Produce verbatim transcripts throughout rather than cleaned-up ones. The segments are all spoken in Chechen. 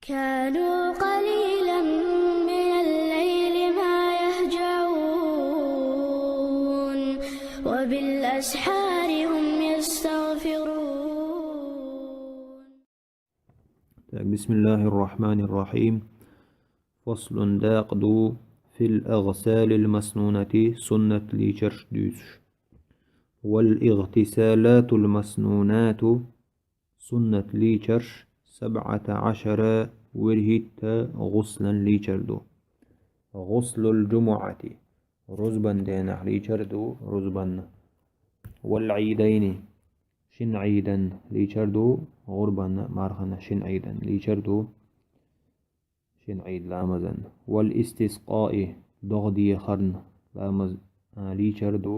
كانوا قليلا من الليل ما يهجعون، وبالأسحار هم يستغفرون. Так, бисмиллахир-рахманир-рахим. Фаслун, дакъа ду, фил агъсалил маснунати, суннат лийчарш дуьйцуш. Вал игътисалатул маснунату, суннат лийчарш, сабъата ашара, вуьрхӀитта гъуслан лийчар ду. Гъуслул жумуъати, рузбан денахь лийчар ду, рузбанна. Вал Ӏийдайни, шин Ӏийдан лийчар ду, гӀурбанна, мархана шин Ӏийдан лийчар ду, шин Ӏийд ламазан. Вал истискъаи, догӀа дехарна ламаз, а, лийчар ду,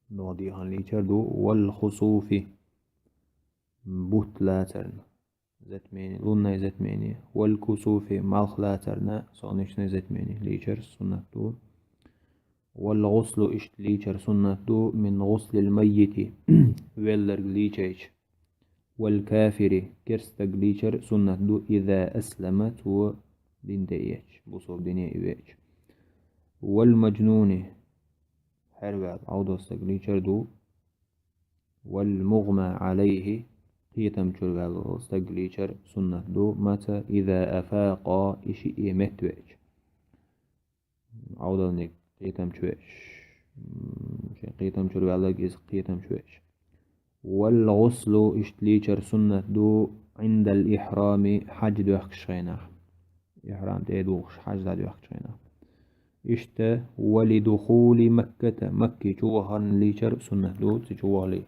догӀа дехарна лийчар ду. Вал хусуфи, бутт лацарна, затмение, лунное затмение. Вал кусуфи, малх лацарна, солнечное затмение, лийчар суннат ду. Вал гъуслу, иштта лийчар суннат ду, мин гъуслил маййити, велларг лийчайча. Вал кафири, керста стаг лийчар суннат ду, иза аслама, цо дин тӀеэцча, бусалба дине и веача. Вал мажнуни, хьерваьлла, Ӏовдал стаг лийчар ду. Вал мугъма Ӏалайхи, кхетам чуьра ваьлла волу стаг лийчар суннат ду, маца, иза афакъа, и шиъ меттавеача. Ӏовдалниг кхетам чу веача, м, шен кхетам чуьра ваьлларг иза кхетам чу веача. Вал гъуслу, иштта лийчар суннат ду, Ӏиндал ихьрами, хьаж доьхкучу хенахь. Ихьрам тӀе а духуш, хьаж дӀадоьхкучу хенахь. Иштта, вали духули Макката, Макки чу вахарна лийчар суннат ду, цу чу вахале.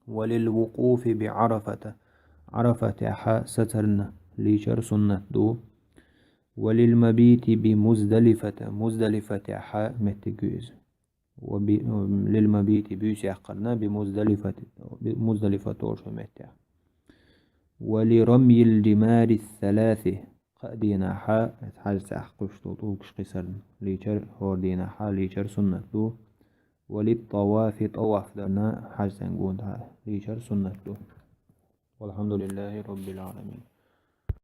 Валил вукъуфи би Ӏарафата, Ӏарафатехьа сацарна лийчар суннат ду. Валил мабити би Муздалифата, Муздалифатехьа меттиг ю иза. Ва би-, лил мабити, буьйса яккхарна, би Муздалифати, би Муздалифа олучу меттехь. Ва ли рамйил жимари саласи, кхаа дийнахьа, хьажцӀехь кхуьйсуш долу тӀулгаш кхийсарна лийчар, хӀора дийнахьа лийчар суннат ду. Ва ли тавафи, таваф дарна хьажцӀен гонахьа лийчар суннат ду. Валхьамдулиллахи роббил Ӏаламин.